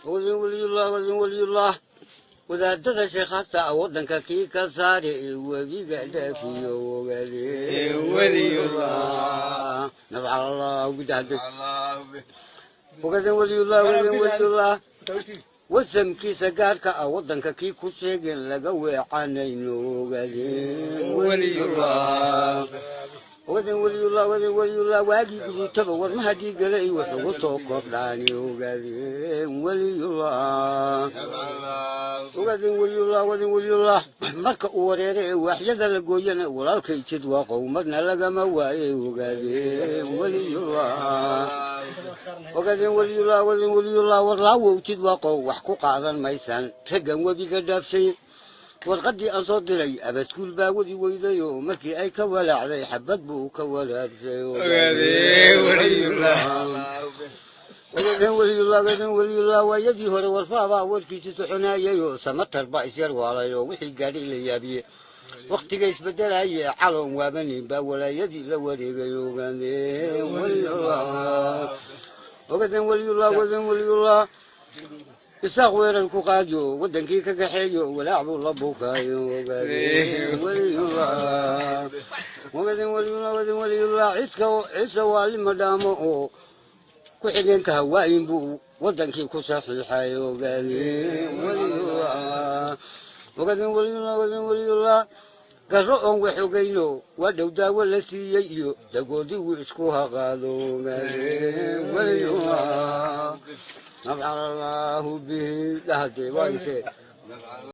Ogaadeen weliyullah, ogaadeen weliyullah, wadaadada sheekhaata waddanka kii ka saare webiga dhaafiyo, ogaadeen weliyullah, nafcal allahu bidahde. Ogaadeen weliyullah, ogaadeen weliyullah, wasamkiisa gaarka ah waddanka kii ku sheegeen laga weecanayno, ogaadeen weliyullah. Ogaadeen weliyullah, ogaadeen weliyullah, waagii guduutaba warmaha dhiigalay wax ugu soo kordhaani, ogaadeen weliyullah. Ogaadeen weliyullah, ogaadeen weliyullah, marka uu wareere ee waaxyada la gooyana walaalkay jid waaqow marna lagama waaye, ogaadeen weliyullah. Ogaadeen weliyullah, ogaadeen weliyullah, warlaawow jid waaqow wax ku qaadan maysaan raggan webiga dhaafshay. Warqaddii aan soo diray abaskuul baa wadi weydayo, markii ay ka walaacday xabad buu ka walaabshay. Ogaadeen weliyullah, ogaadeen weliyullah, waayadii hore warfaabaa warkiisi soconaayayoo samatar baa isyar waalayoo wixii gaadhay la yaabiye. Waktiga isbedelaye caloon waabanin baa walaayadii la wareegay, ogaadeen weliyullah. Ogaadeen weliyullah, ogaadeen weliyullah, isaaq weerar ku qaadiyo waddankii ka kaxeeyo walaac buu la bukaayo, ogaadeen weliyullah. Ogaadeen weliyullah, ogaadeen weliyullah, cidka ciise waali madhaamo oo ku xigeenka hawaayin buu waddankii ku saxiixay, ogaadeen weliyullah. Ogaadeen weliyullah, ogaadeen weliyullah, garro oon wax ogeyno waa dhow daawo la siiyey iyo dagoodii wuu isku haqaado, ogaadeen weliyullah, nafcal allahu bihi dhahde waa isee.